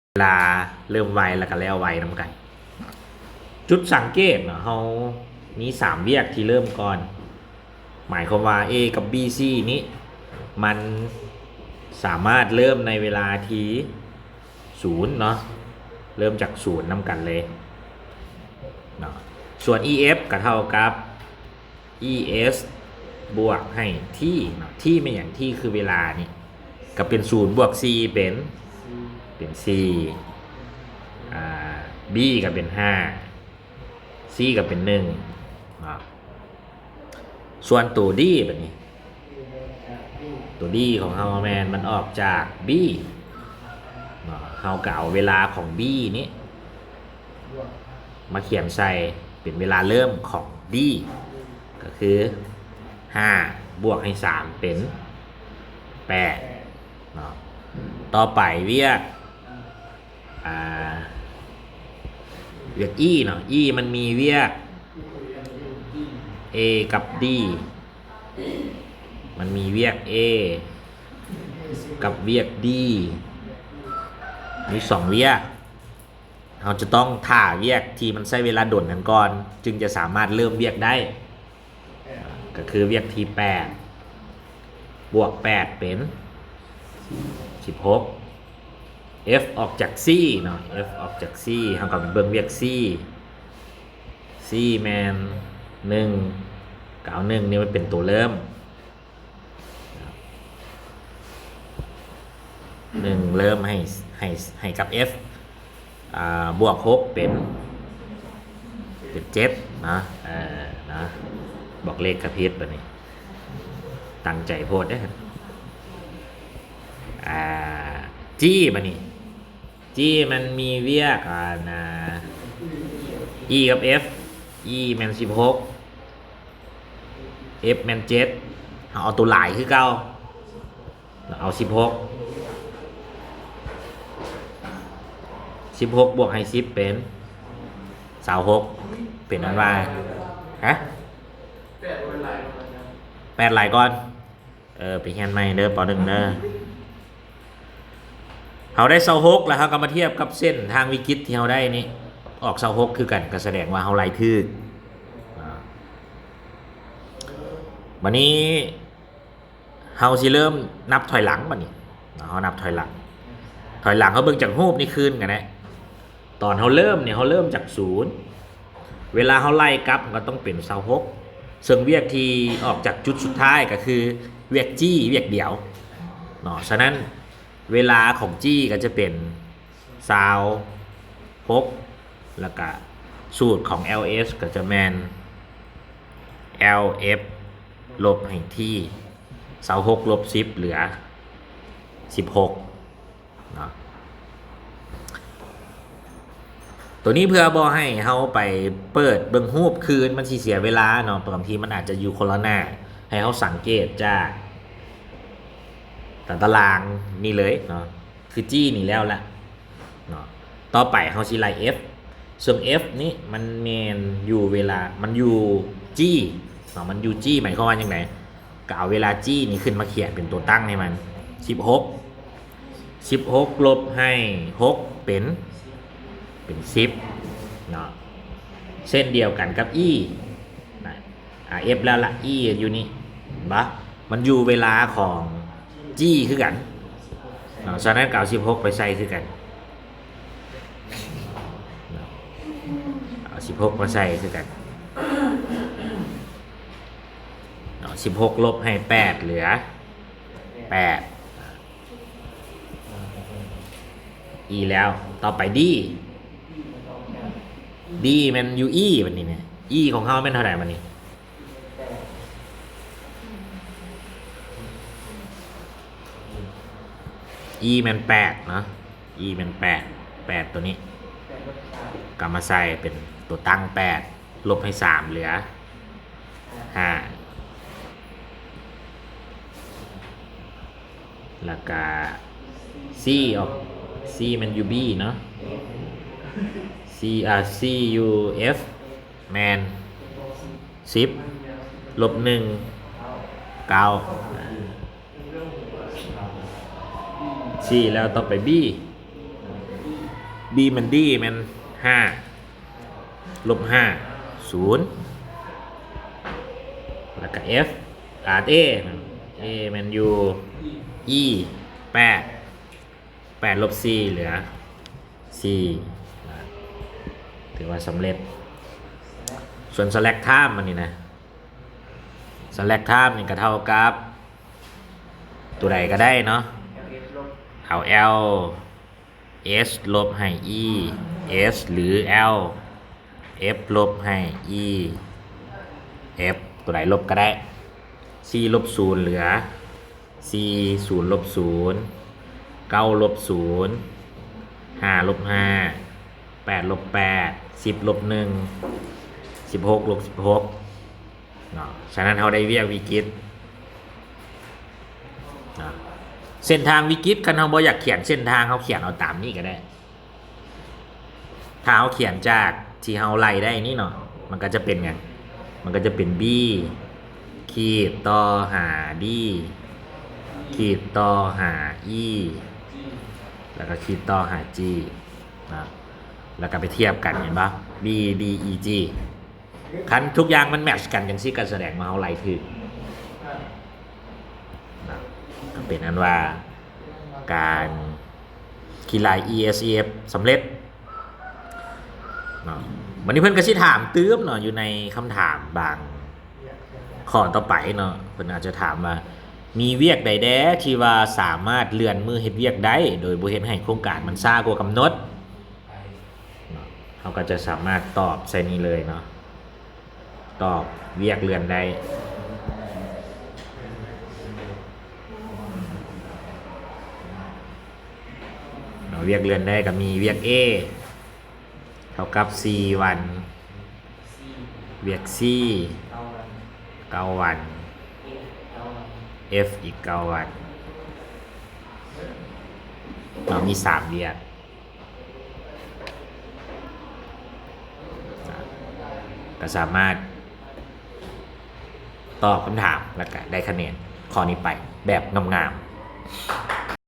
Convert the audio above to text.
ລາເລີ່ມໄວ ແລ້ວກໍແລ້ວໄວນຳກັນ. ຈຸດສັງເກດເນາະ ເຮົາມີສາມວຽກທີ່ເລີ່ມກ່ອນ ໝາຍຄວາມວ່າ A ກັບ B C ນີ້ ມັນສາມາດເລີ່ມໃນເວລາທີ່ສູນເນາະ ເລີ່ມຈາກສູນນຳກັນເລີຍເນາະ. ສ່ວນ E F ກໍເທົ່າກັບ E S ບວກໃຫ້ T ເນາະ T ແມ່ນຫຍັງ? T ຄືເວລານີ້ ກໍເປັນສູນບວກສີ່ເປັນ ເປັນສີ່ ອາ B ກໍເປັນຫ້າ C ກໍເປັນໜຶ່ງເນາະ. ສ່ວນໂຕ D ບັດນີ້ ໂຕ D ຂອງເຮົາແມ່ນມັນອອກຈາກ B ເນາະ ເຮົາກໍເອົາເວລາຂອງ B ນີ້ມາຂຽນໃສ່ເປັນເວລາເລີ່ມຂອງ D ກໍຄືຫ້າບວກໃຫ້ສາມເປັນແປດເນາະ. ຕໍ່ໄປວຽກ ອ່າ ວຽກ E ເນາະ E ມັນມີວຽກ A ກັບ D ມັນມີວຽກ A ກັບວຽກ D ມີສອງວຽກ. ເຮົາຈະຕ້ອງຖ້າວຽກທີ່ມັນໃຊ້ເວລາດົນນັ້ນກ່ອນ ຈຶ່ງຈະສາມາດເລີ່ມວຽກໄດ້. ກໍຄືວຽກທີແປດ ບວກແປດເປັນສິບຫົກ F ອອກຈາກ C ເນາະ F ອອກຈາກ C ເຮົາກໍໄປເບິ່ງວຽກ C C ແມ່ນໜຶ່ງ ກໍເອົາໜຶ່ງນີ້ມາເປັນຕົວເລີ່ມ ໜຶ່ງເລີ່ມໃຫ້ ໃຫ້ ໃຫ້ກັບ F ອ່າ ບວກຫົກເປັນ ເປັນເຈັດເນາະ ເອີ ເນາະ ບອກເລກກໍຜິດບັດນີ້ ຕັ້ງໃຈໂພດເດ້. ອ່າ G ບັດນີ້ G ມັນມີວຽກ ອ່າ E ກັບ F E ແມ່ນສິບຫົກ F ແມ່ນເຈັດ ເຮົາເອົາຕົວຫຼາຍຄືເກົ່າ ເອົາສິບຫົກ ສິບຫົກບວກໃຫ້ສິບເປັນຊາວຫົກ ເປັນອັນວ່າ ຮະ ແປດຫຼາຍກ່ອນ ເອີ ໄປຮຽນໃໝ່ເດີ ປໍໜຶ່ງເດີ. ເຮົາໄດ້ຊາວຫົກ ແລ້ວເຮົາກໍມາທຽບກັບເສັ້ນທາງວິກິດທີ່ເຮົາໄດ້ນີ້ ອອກຊາວຫົກຄືກັນ ກໍສະແດງວ່າເຮົາໄລ່ຖືກ. ອາ ບັດນີ້ ເຮົາຊິເລີ່ມນັບຖອຍຫຼັງບັດນີ້ເນາະ ເຮົານັບຖອຍຫຼັງ ຖອຍຫຼັງ ເຮົາເບິ່ງຈາກຮູບນີ້ຄືນກັນແຫຼະ. ຕອນເຮົາເລີ່ມນີ້ ເຮົາເລີ່ມຈາກສູນ ເວລາເຮົາໄລ່ກັບ ມັນກໍຕ້ອງເປັນຊາວຫົກ ເຊິ່ງວຽກທີ່ອອກຈາກຈຸດສຸດທ້າຍກໍຄືວຽກ G ວຽກດຽວເນາະ. ສະນັ້ນ ເວລາຂອງ G ກໍຈະເປັນຊາວຫົກ ແລ້ວກະສູດຂອງ LS ກໍຈະແມ່ນ LF ລົບໃຫ້ T ຊາວຫົກລົບສິບເຫຼືອສິບຫົກເນາະ. ໂຕນີ້ເພື່ອບໍ່ໃຫ້ເຮົາໄປເປີດເບິ່ງຮູບຄືນ ມັນຊິເສຍເວລາເນາະ ບາງທີມັນອາດຈະຢູ່ຄົນລະໜ້າ ໃຫ້ເຮົາສັງເກດຈາກຕາຕະລາງນີ້ເລີຍເນາະ ຄື G ນີ້ແລ້ວລະເນາະ. ຕໍ່ໄປເຮົາຊິໄລ່ F ເຊິ່ງ F ນີ້ມັນແມ່ນຢູ່ເວລາ ມັນຢູ່ G ເນາະ ມັນຢູ່ G ໝາຍຄວາມວ່າຈັ່ງໃດ? ກໍເອົາເວລາ G ນີ້ຂຶ້ນມາຂຽນເປັນຕົວຕັ້ງໃຫ້ມັນ ສິບຫົກ ສິບຫົກລົບໃຫ້ຫົກເປັນ ເປັນສິບເນາະ. ເຊັ່ນດຽວກັນກັບ E ນະ ອາ F ແລ້ວລະ E ຢູ່ນີ້ ເຫັນບໍ່? ມັນຢູ່ເວລາຂອງ G ຄືກັນເນາະ ສະນັ້ນກໍເອົາສິບຫົກໄປໃສ່ຄືກັນເນາະ ເອົາສິບຫົກມາໃສ່ຄືກັນເນາະ. ສິບຫົກລົບໃຫ້ແປດເຫຼືອແປດ E ແລ້ວ. ຕໍ່ໄປ D D ແມ່ນຢູ່ E ບັດນີ້ນະ E ຂອງເຮົາແມ່ນເທົ່າໃດບັດນີ້? E ແມ່ນແປດເນາະ E ແມ່ນແປດ ແປດ ໂຕນີ້ກໍມາໃສ່ເປັນຕົວຕັ້ງແປດ ລົບໃຫ້ສາມເຫຼືອຫ້າ ແລ້ວກະ C ອອກ C ແມ່ນຢູ່ B ເນາະ C ອາ C ຢູ່ F ແມ່ນສິບລົບໜຶ່ງ ເກົ້າ ສີ່ ແລ້ວຕໍ່ໄປ B B ແມ່ນ D ແມ່ນຫ້າ ລົບຫ້າ ສູນ ແລ້ວກະ F ອາດ A A ແມ່ນຢູ່ E ແປດ ແປດລົບສີ່ ເຫຼືອສີ່ ນະ ຖືວ່າສຳເລັດ. ສ່ວນ slack time ອັນນີ້ນະ slack time ນີ້ກະເທົ່າກັບ ຕົວໃດກະໄດ້ເນາະ ເອົາ L S ລົບໃຫ້ E S ຫຼື L F ລົບໃຫ້ E F ຕົວໃດລົບກະໄດ້ ສີ່ລົບສູນເຫຼືອສີ່ ສູນລົບສູນ ເກົ້າລົບສູນ ຫ້າລົບຫ້າ ແປດລົບແປດ ສິບລົບໜຶ່ງ ສິບຫົກລົບສິບຫົກ ເນາະ. ສະນັ້ນເຮົາໄດ້ວຽກວິກິດເນາະ ເສັ້ນທາງວິກິດ ຄັນເຮົາບໍ່ຢາກຂຽນເສັ້ນທາງ ເຮົາຂຽນເອົາຕາມນີ້ກະໄດ້ ຖ້າເຮົາຂຽນຈາກທີ່ເຮົາໄລ່ໄດ້ນີ້ເນາະ ມັນກະຈະເປັນຫຍັງ? ມັນກະຈະເປັນ B ຂີດຕໍ່ຫາ D ຂີດຕໍ່ຫາ E ແລ້ວກະຂີດຕໍ່ຫາ G ນະ ແລ້ວກະໄປທຽບກັນ ເຫັນບໍ່? B D E G ຄັນທຸກຢ່າງມັນແມັດກັນຈັ່ງຊີ້ ກະສະແດງວ່າເຮົາໄລ່ຖືກນະ. ກະເປັນອັນວ່າການຄິດໄລ່ E S E F ສຳເລັດເນາະ. ບາດນີ້ເພິ່ນກະຊິຖາມຕື່ມເນາະ ຢູ່ໃນຄຳຖາມບາງຂໍ້ຕໍ່ໄປເນາະ ເພິ່ນອາດຈະຖາມວ່າ ມີວຽກໃດແດ່ທີ່ວ່າສາມາດເລື່ອນມື້ເຮັດວຽກໄດ້ ໂດຍບໍ່ເຮັດໃຫ້ໂຄງການມັນຊ້າກວ່າກຳນົດ? ເນາະ ເຮົາກະຈະສາມາດຕອບໃສ່ນີ້ເລີຍເນາະ ຕອບວຽກເລື່ອນໄດ້ເນາະ. ວຽກເລື່ອນໄດ້ກະມີວຽກ A ເທົ່າກັບສີ່ວັນ ວຽກ C ເກົ້າວັນ F ອີກເກົ້າວັນເນາະ ມີສາມວຽກ ກະສາມາດຕອບຄຳຖາມ ແລ້ວກະໄດ້ຄະແນນຂໍ້ນີ້ໄປແບບງາມໆ.